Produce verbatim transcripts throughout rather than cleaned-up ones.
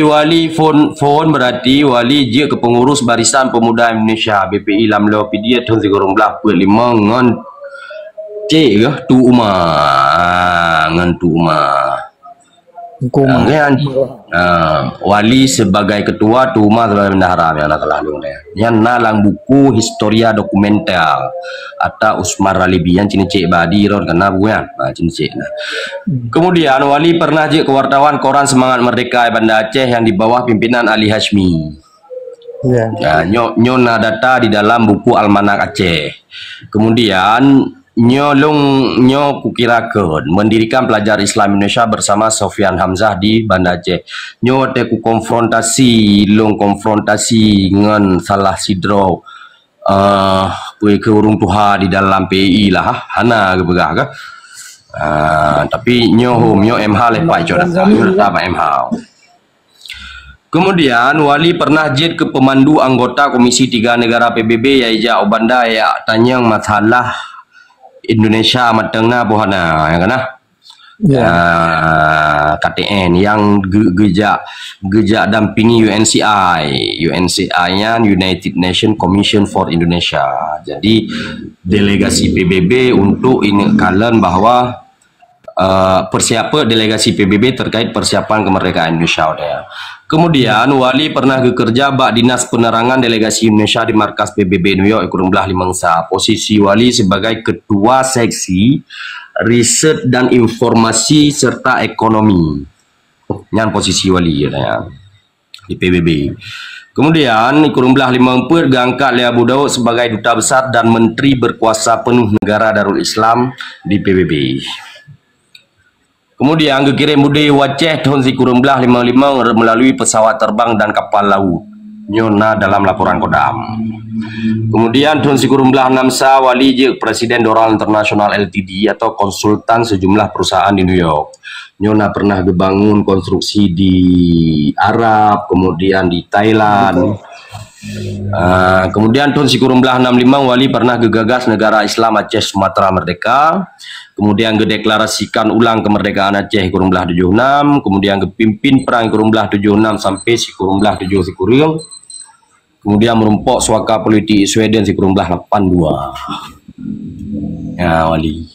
Wali phon, phon berarti Wali jeuet keu pengurus Barisan Pemuda Indonesia, B P I, lam lhèe pidie thôn sikureueng blaih peuet limong ngon cék geuh Tu Uma. Ah, ngon Tu Uma. Hukum. Ah, kan? Ah, Wali sebagai ketua, Tu Uma sebagai bendahara, nyang na salah lôn deh. Nyan na lam buku Historia Documental ata Usmar Ralibi, nyan cit cék badi ron kana buku nyan. Ha, cit cék nah. Hmm. Kemudian Wali pernah jeuet keu wartawan koran Semangat Merdeka Banda Aceh yang di bawah pimpinan Ali Hasyimi. Ya. Ya, nyo, nyo na data di dalam buku Almanak Aceh. Kemudian nyo lôn, nyo kukirakan mendirikan Pelajar Islam Indonesia bersama Sofyan Hamzah di Banda Aceh. Nyo watèe kukonfrontasi, lôn konfrontasi ngon salah sidroe, eh, peue keu ureueng tuha di dalam P I I lah, hana geupeugah kah. Ah, tapi nyo hom, nyo M H lepai cok data, nyo data bak M H. Kemudian, Wali pernah jeuet keu pemandu anggota Komisi Tiga Negara P B B nyang ijak u Banda jak tanyong masalah Indonesia mantong na boh na, ya kan, ah? Ya. Ah, K T N nyang ge-, geujak, geujak dampingi U N C I. U N C I nyan United Nations Commission for Indonesia. Jadi, delegasi P B B untuk ingat kalen bahwa eh, persiapan delegasi P B B terkait persiapan kemerdekaan Indonesia watèe nyan. Kemudian, Wali pernah geukeureuja bak Dinas Penerangan Delegasi Indonesia di markas P B B New York, kureueng blaih limong sa. Posisi Wali sebagai Ketua Seksi Riset dan Informasi serta Ekonomi. Nyan posisi Wali, ya. Di P B B. Kemudian, kureueng blaih limong peuet geuangkat lé Abu Daud sebagai Duta Besar dan Menteri Berkuasa Penuh Negara Darul Islam di P B B. Kemudian, geukirém udeb u Aceh thôn sikureueng blaih limong limong melalui pesawat terbang dan kapal laut. Nyoe na dalam laporan Kodam. Kemudian, thôn sikureueng blaih nam sa, Wali jeuet Presiden Doral International L T D atau konsultan sejumlah perusahaan di New York. Nyoe na pernah geubangun konstruksi di Arab, kemudian di Thailand. Ah, kemudian thôn sikureueng blaih nam limong, Wali pernah geugagas negara Islam Aceh Sumatera Merdeka, kemudian geudeklarasikan ulang kemerdekaan Aceh kureueng blaih tujoh nam, kemudian geupimpin perang kureueng blaih tujoh nam sampai sikureueng blaih tujoh sikureueng, kemudian meurumpok suaka politik Sweden sikureueng blaih lapan dua. Ya, Wali.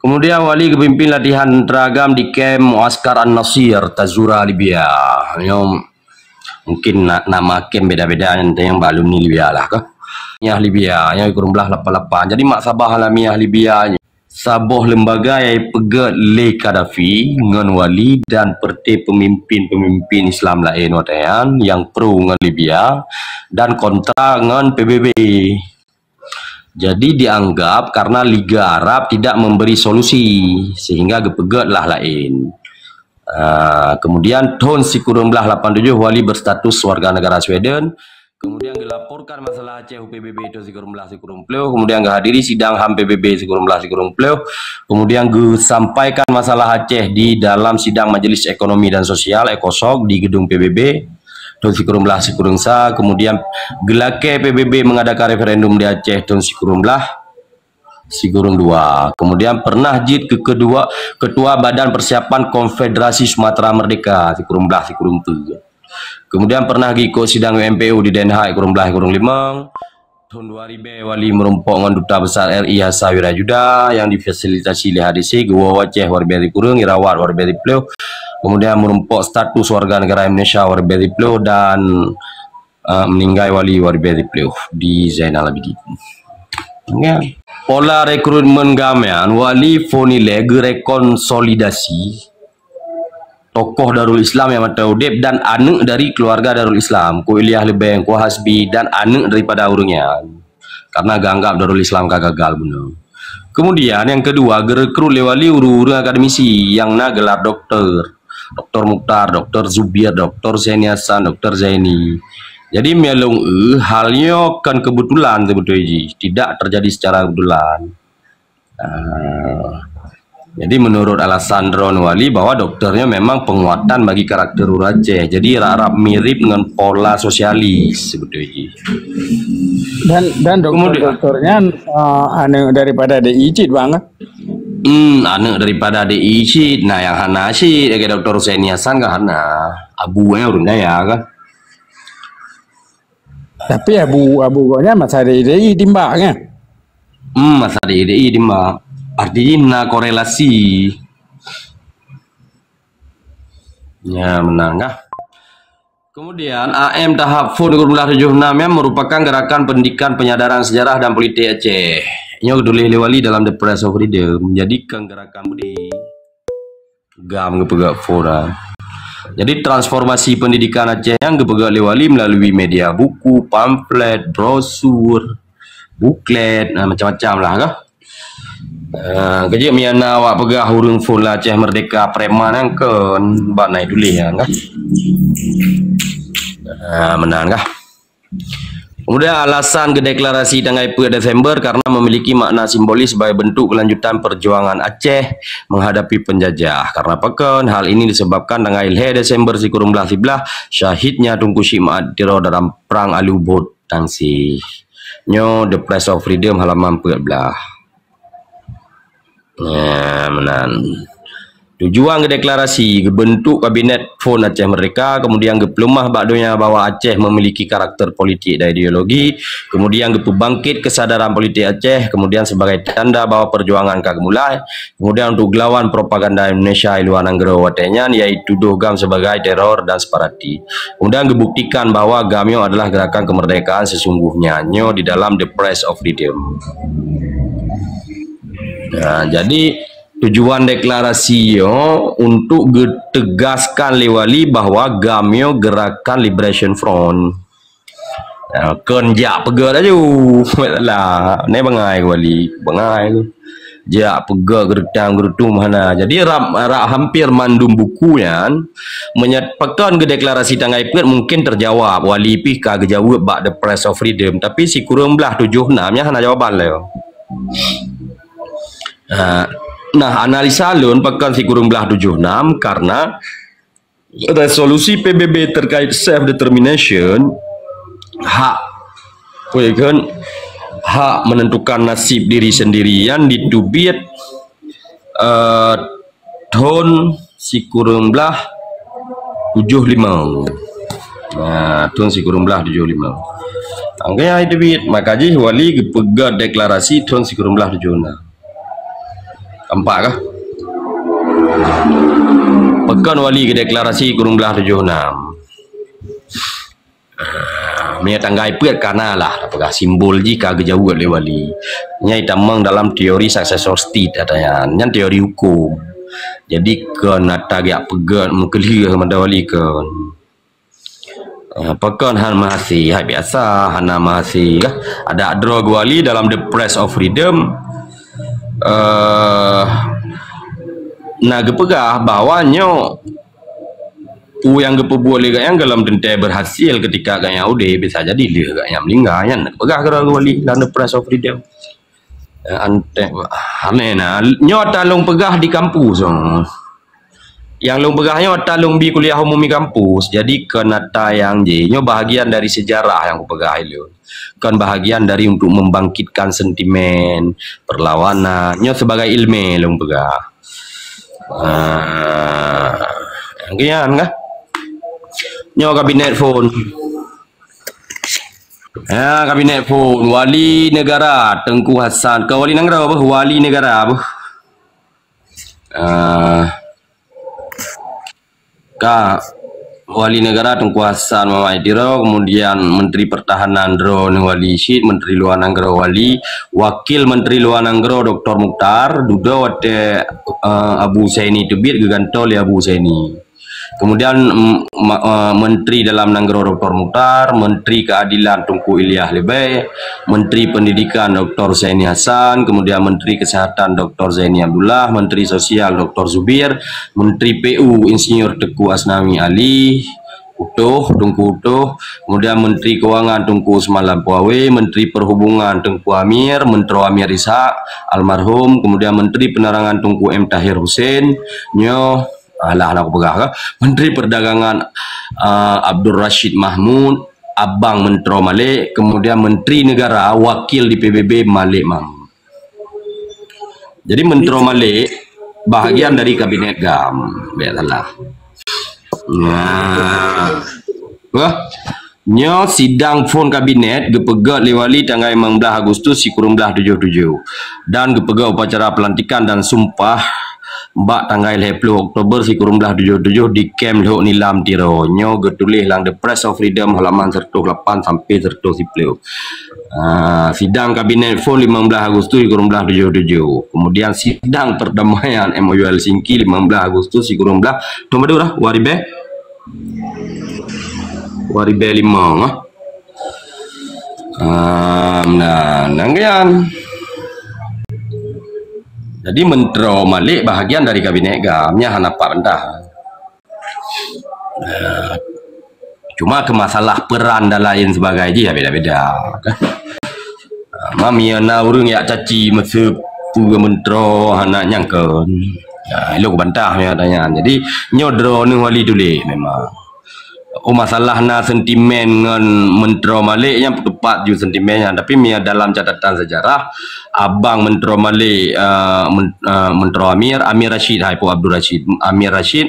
Kemudian Wali geupimpin latihan teuntara agam di kem Muaskar An-Nasir, Tazura, Libya. Nyoe mungkin na-, nama kem beda-beda, nyang bak alumni Libya lah kah. Nyang Libya, nyang kureueng blaih lapan lapan. Jadi, Maksabah Alamiah Libya nyoe saboh lembaga nyang peugét lé Gaddafi ngon Wali dan peuté pemimpin-pemimpin Islam laén watèe nyan nyang pro ngon Libya dan kontra ngon P B B. Jadi dianggap karena Liga Arab tidak memberi solusi, sehingga geupeugét lah laén. Ah, kemudian thôn sikureueng blaih lapan tujoh Wali berstatus warga negara Sweden, kemudian gelaporkan masalah Aceh u P B B thôn sikureueng blaih sikureueng ploh, kemudian geuhadiri sidang ham P B B sikureueng blaih sikureueng ploh, kemudian geusampaikan masalah Aceh di dalam sidang Majelis Ekonomi dan Sosial, ECOSOC, di gedung P B B. Thôn sikureueng blaih sikureueng sa, kemudian geulakèe P B B mengadakan referendum di Aceh thôn sikureueng blaih sikureueng dua. Kemudian pernah jeuet keu kedua, ketua Badan Persiapan Konfederasi Sumatera Merdeka sikureueng blaih sikureueng peuet. Kemudian pernah geuikot sidang U N P O di Den Haag kureueng blaih kureueng limong. Thôn dua ribèe Wali meurumpok ngon Duta Besar R I Hasan Wirajuda nyang difasilitasi lé H D C, geuwoe u Aceh dua ribèe sikureueng, geurawat dua ribèe siplôh. Kemudian meurumpok status warga negara Indonesia dua ribèe siplôh dan, eh, meninggai Wali dua ribèe siplôh di Zainal Abidin. Ya. Pola rekrutmen GAM nyan, Wali phon ilèe geurekonsolidasi tokoh Darul Islam nyang mantong udép dan aneuk dari keluarga Darul Islam, Ku Ilyas Leubeng, Ku Hasbi, dan aneuk daripada ureueng nyan. Karena geuanggap Darul Islam ka gagal bunoe. Kemudian, nyang keudua, geurekrut lé Wali ureueng-ureueng akademisi nyang na gelar doktor. Doktor Mukhtar, Doktor Zubir, Doktor Zaini Hasan, Doktor Zaini. Jadi, meulôn eu, hal nyoe kon keubeutulan seubeutôi jih, tidak terjadi secara keubeutulan. Ah, jadi, menurut alasan droen Wali bahwa doktor nyoe memang penguatan bagi karakter ureueng Aceh. Jadi, rab-rab mirip ngon pola sosialis seubeutôi jih. Dan, dan doktor-doktor nyan, eh, aneuk daripada D I cit, Bang, eh? Hmm, aneuk daripada D I cit, nah nyang hana cit, lagèe Doktor Husaini Hasan kan hana. Abu nyan ureueng kaya kan. Tapi abu, abu gobnyan masa D I D I timbak kan? Hmm, masa D I D I timbak. Artinya na korelasi. Ya, meunan kah? Kemudian, A M tahap phon sikureueng blah tujoh enam nyan merupakan gerakan pendidikan penyadaran sejarah dan politik Aceh. Nyoe geutuléh lé Wali dalam The Price of Freedom. Jadi, kon gerakan beudé. GAM geupeugah phon. Jadi, transformasi pendidikan Aceh nyan geupeugah lé Wali melalui media buku, pamflet, brosur, buklet, nah, macam-macam lah kah. Ah, kejeuet meunan awak peugah ureueng phon lah Aceh Merdeka preman nyan kon, bak na tuléh nyan kah. Ah, meunan kah. Kemudian alasan geudeklarasi tanggai peuet Desember karena memiliki makna simbolis sebagai bentuk kelanjutan perjuangan Aceh menghadapi penjajah. Karena pakon, hal ini disebabkan tanggai lhèe Desember sikureueng blah siblah syahidnya Teungku Chik Maat Tiro dalam Perang Alue Bot Tangsi. Nyoe The Price of Freedom halaman peuet blah. Nah, meunan. Tujuan geudeklarasi geubentuk Kabinet Phon Aceh Merdeka, kemudian geupeuleumah bak donya bahwa Aceh memiliki karakter politik dan ideologi, kemudian geupeubangkit kesadaran politik Aceh, kemudian sebagai tanda bahwa perjuangan ka geumulai, kemudian untuk gelawan propaganda Indonesia di luar nanggroe watèe nyan, yaitu tudoh GAM sebagai teror dan separatis. Kemudian geubuktikan bahwa GAM nyoe adalah gerakan kemerdekaan sesungguhnya, nyoe di dalam The Price of Freedom. Nah, jadi tujuan deklarasi nyoe untuk geutegaskan lé Wali bahwa GAM nyoe Gerakan Liberation Front. Nah, kon jak peugah laju. Lah, nyoe bangai Wali, bangai tu. Jak peugah geureutang geureutong hana. Jadi rab, rab hampir mandum buku nyan, meunyo pakon geudeklarasi tanggai peuet mungkin terjawab. Wali pih ka geujaweueb bak The Price of Freedom, tapi sikureueng blah tujoh enam nyan hana jawaban lé. Ha, nah, analisa lôn pakon sikureueng blah tujoh enam karena resolusi P B B terkait self determination, hak, apa ya kan, hak menentukan nasib diri sendiri yang diteubiet, eh, thon sikureueng blah tujoh lima. Nah, thon sikureueng blah tujoh lima. Angkanya itu bit, maka jih Wali geupeugah deklarasi thon sikureueng blah tujoh enam. Nampak kah? Pakon Wali geudeklarasi kureueng blah tujoh enam. Ah, meunyo tanggai peuet ka na lah, tapeugah simbol jih ka geujaweueb lé Wali. Nyan itamong dalam teori successor state ata nyan. Nyan teori hukum. Jadi kon ata geujak peugah meukeulheueh mantong Wali kon. Ah, pakon hana meuhasé, hai biasa hana meuhasé kah. Adak droe Wali dalam The Price of Freedom, eh, na geupeugah bahwa nyoe peue nyang geupeubuet lé gobnyan gohlom teuntèe berhasil ketika gobnyan udép, bisa jadi lheueh gobnyan meuninggai, nyan geupeugah keudroe Wali dalam The Price of Freedom. Eh, aneh, aneh na. Nyoe ata lôn peugah di kampus, oh. Nyang lôn peugah nyoe ata lôn bi kuliah umum di kampus. Jadi kon ata nyang jih. Nyoe bahagian dari sejarah nyang kupeugah ilôn. Kon bahagian dari untuk membangkitkan sentimen perlawanan. Nyoe sebagai ilmu lôn peugah. Ah, nyang kian kah? Nyoe kabinet phon. Ya, kabinet phon. Wali Negara Teungku Hasan. Kon Wali Nanggroe beuh, Wali Negara beuh. Ah, ka Wali Negara Teungku Hasan Muhammad Tiro, kemudian Menteri Pertahanan droe Wali cit, Menteri Luar Nanggroe Wali, Wakil Menteri Luar Nanggroe Doktor Mukhtar, dudoe watèe, eh, Abu Husaini teubiet geugantoe lé Abu Husaini. Kemudian, em, ma-, eh, Menteri Dalam Nanggroe Doktor Mukhtar, Menteri Keadilan Teungku Ilyas Lebai, Menteri Pendidikan Doktor Zaini Hasan, kemudian Menteri Kesehatan Doktor Zaini Abdullah, Menteri Sosial Doktor Zubir, Menteri P U Insinyur Teuku Asnawi Ali, Utuh, Teungku Utuh, kemudian Menteri Keuangan Teungku Usman Lampu Awe, Menteri Perhubungan Teungku Amir, Menteri Amir Ishak almarhum, kemudian Menteri Penerangan Teungku M Tahir Hussein, nyoe, alah, nak peugah kah? Menteri Perdagangan, ah, Abdul Rashid Mahmud, Abang Menteri Malik, kemudian Menteri Negara Wakil di P B B Malik Mahmud. Jadi Menteri Malik bahagian dari kabinet GAM. Biasalah. Nah. Wah. Nyoe sidang phon kabinet geupeugét lé Wali tanggai limong blaih Agustus sikureueng blaih tujoh tujoh dan geupeugét upacara pelantikan dan sumpah bak tanggai lhée ploh Oktober sikureueng blaih tujoh tujoh di Kem Lhok Nilam Tiro. Nyoe geutuléh lam The Press of Freedom halaman seratus lapan sampai seratus sepuluh. Ah, sidang kabinet phon limong blaih Agustus sikureueng blaih tujoh tujoh. Kemudian sidang perdamaian M O U Helsinki limong blaih Agustus sikureueng blaih, thôn padum dah, dua ribèe? Dua ribèe lima, ah. Ah, nah, nang kian. Jadi Menteri Malik bahagian dari kabinet GAM, nyan hana pat bantah. Ah, cuma ke masalah peran dan lain sebagainya, ya beda-beda. Ah, ma mia na ureuëng yak caci meuseue peue menteri hana nyangkon. Nah, ilok bantah mia tanya. Jadi nyoe droeneuh Wali tuléh memang. Oh, masalah na sentimen ngon Menteri Malik nyang tepat ju sentimen nyan, tapi mia dalam catatan sejarah abang Menteri Malik, uh, Men, uh, Menteri Amir, Amir Rashid, hai Pu Abdul Rashid, Amir Rashid,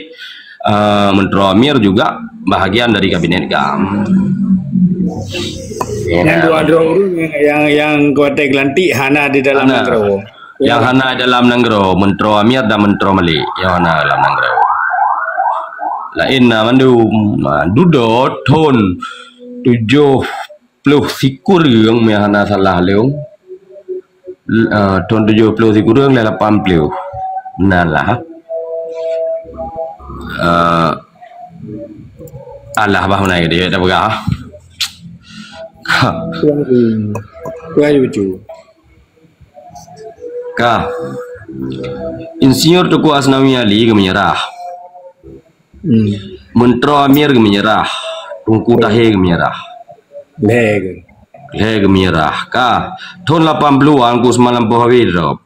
uh, Menteri Amir juga bahagian dari kabinet GAM. Yang dua dua ureuëng yang yang kuatai gelantik hana di dalam Menteri. Yang hana dalam nanggroe, Menteri Amir dan Menteri Malik. Yang hana dalam nanggroe. Lain na mandum. Nah, dudoe thon tujoh ploh sikureueng, meuhana salah lôn. Uh, thon tujoh ploh sikureueng lé lapan ploh. Nah lah. Uh, alah bah meunai dia tak peugah. Wahai lucu. Ka. Insinyur Teuku Asnawi Ali geumenyerah. Hmm. Menteri Amir geumenyerah. Tungku Tahir geumenyerah. Lhèe geumenyerah. Ka. Thon lapan puluhan ku seumalam poh habéh drop.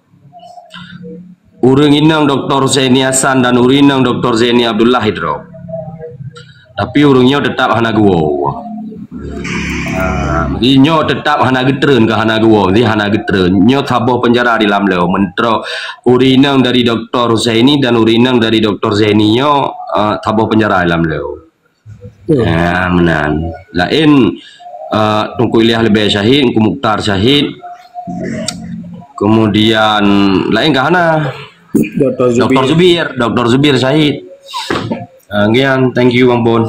Ureuëng inong Doktor Husaini Hasan dan ureuëng inong Doktor Zaini Abdullah drop. Tapi ureuëng nyoe tetap hana geuwoe. Ah, jadi nyoe tetap hana geutreun ke hana geuwoe, jadi hana geutreun. Nyoe saboh penjara di lam leu. Menteri ureuëng inong dari Doktor Husaini dan ureuëng inong dari Doktor Zaini nyoe, ah, saboh penjara di lam leu. Ya, meunan. Lain, ah, Tungku Ilyas Leubeh syahid, Tungku Mukhtar syahid. Kemudian lain ke hana? Doktor Zubir. Doktor Zubir, Doktor Zubir syahid. Ah, gian, thank you Bang Pon.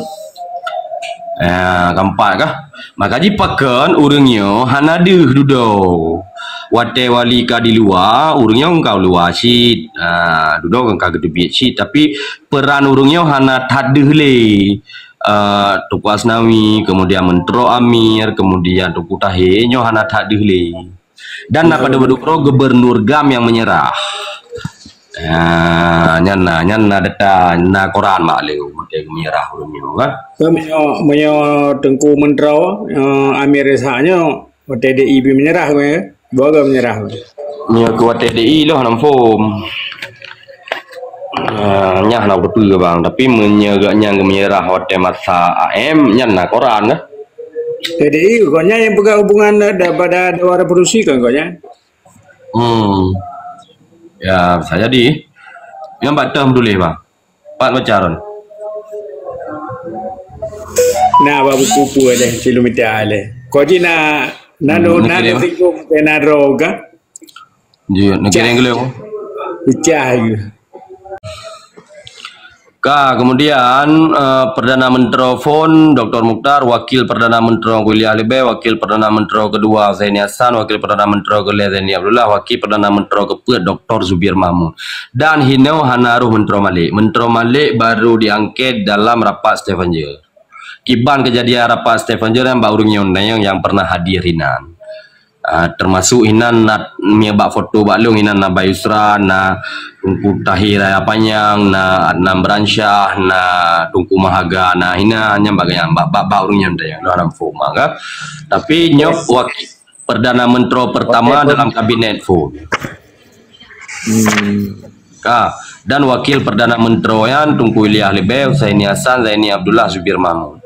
Ah, keempat kah? Maka jipakon ureuëng nyoe hana deuh dudoe. Watèe wali ka di luwa, ureuëng nyoe ka luwa cit. Ah, dudoe ka geuteubiet cit, tapi peran ureuëng nyoe hana that deuh lé. Ah, Teuku Asnawi, kemudian Menteri Amir, kemudian Teuku Tahir, nyoe hana that deuh lé. Dan na padub-padub droe gubernur GAM nyang menyerah. Ya, nyan na, nyan na data, na koran mak lé, meunyoe menyerah ureuëng nyoe kan. Meunyoe, meunyoe Teuku Menteri, eh, Amir Ishak nyoe, watèe D I pih menyerah ke, ya? Dua ga menyerah. Meunyoe ke watèe D I loh nam form. Ah, nyan na beutôi bang, tapi meunyoe gak nyang menyerah watèe masa A M, nyan na koran kan. Jadi, gobnyan nyang peugah hubungan daripada dewan revolusi kan gobnyan? Hmm. Ya, bisa jadi. Nyang bak teuh tuléh, bang. Pat baca ron. Nah, bak buku-buku ada kilometer le. Kau ji na, na lo, na lo tinggu, na roga. Ji, negeri yang gelo. Pecah je. Ka, kemudian, eh, Perdana Menteri Fon, Doktor Mukhtar, Wakil Perdana Menteri Kuliah Leubeh, Wakil Perdana Menteri kedua Zaini Hasan, Wakil Perdana Menteri kelhèe Zaini Abdullah, Wakil Perdana Menteri keupeuet Doktor Zubir Mahmud. Dan hinoe hana roh Menteri Malik. Menteri Malik baru diangkat dalam rapat Stavanger. Kiban kejadian rapat Stavanger nyang bak ureueng nyoe nyang pernah hadir hinan. Ah, termasuk hinan na, mie bak foto bak lôn hinan na Bayu Sra, na Tungku Tahir Raya Panyang, na Adnan Beransyah, na Tungku Mahaga, na hinan nyang bak nyang bak, bak, bak ureueng nyan tayang lôn hana muphom ka. Tapi nyoe wakil Perdana Menteri pertama dalam kabinet Fon. Hmm. Ka, dan wakil Perdana Menteri nyan Tungku Ilyas Leubeh, Husaini Hasan, Zaini Abdullah, Zubir Mahmud.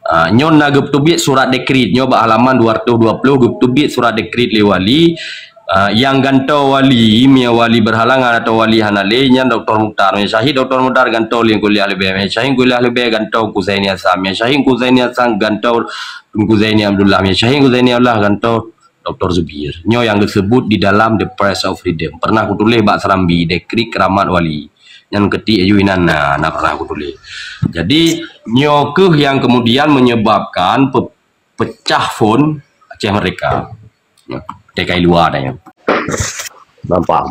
Ah, nyoe na geupeubiet surat dekret, nyoe bak halaman dua ratus dua puluh geupeubiet surat dekret lé wali, Ah, nyang gantoe wali, meunyoe wali berhalangan atawa wali hana lé, nyan Doktor Mukhtar. Meunyoe syahid Doktor Mukhtar gantoe lé Kuliah Leubeh. Meunyoe syahid Kuliah Leubeh gantoe Kuzaini Hasan. Meunyoe syahid Kuzaini Hasan gantoe Kuzaini Abdullah. Meunyoe syahid Kuzaini Abdullah gantoe Doktor Zubir. Nyoe nyang geuseubut di dalam The Price of Freedom. Pernah kutuléh bak Serambi, dekrit keramat wali. Nyan keutik aju inan na, na pernah kutuléh. Jadi, nyoe keuh nyang kemudian menyebabkan pe-, pecah phon Aceh Merdeka. Ya, T K I luwa dah ya. Nampak.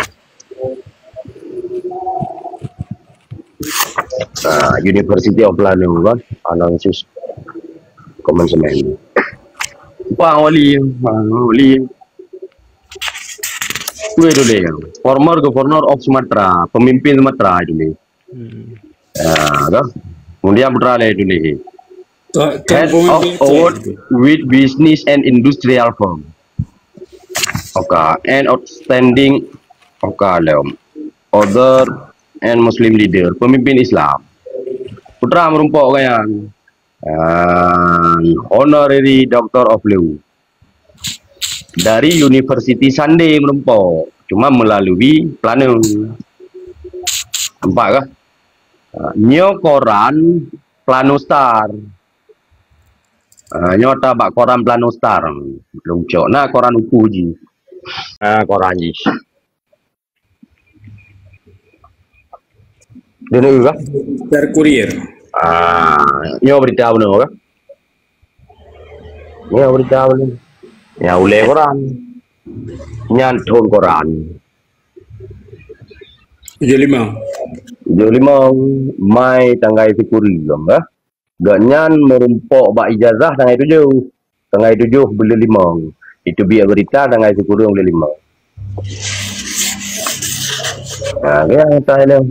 Ah, University of Lanao kan, announces commencement. Bang Wali, Bang Wali. Weh tu dia. Former Governor of Sumatra, pemimpin Sumatra itu ni. Hmm. Ah, dah. Kemudian putra lain itu ni. Head of Award with Business and Industrial Firm. Oka, and outstanding, oka lom. Other and Muslim leader, pemimpin Islam. Putra merumpok kan. Ah, honorary Doctor of Law. Dari University Sunday merumpok. Cuma melalui Plano. Nampak kah? Ah, nyoe koran Plano Star. Ah, nyoe ata bak koran Plano Star. Leuncok na koran uku ji. Ah, koran ji. Deungoe kah? Star Courier. Ah, nyoe berita beuna kah? Nyoe berita beuna. Ya ulée koran. Nyan thon koran. Tujuh lima. Tujuh lima Mai tanggai sikuri, kah? Gobnyan meurumpok bak ijazah tanggai tujoh. Tanggai tujoh buleuen limong. Itu biet berita tanggai sikureueng buleuen limong. Ha, ya, entah ilong.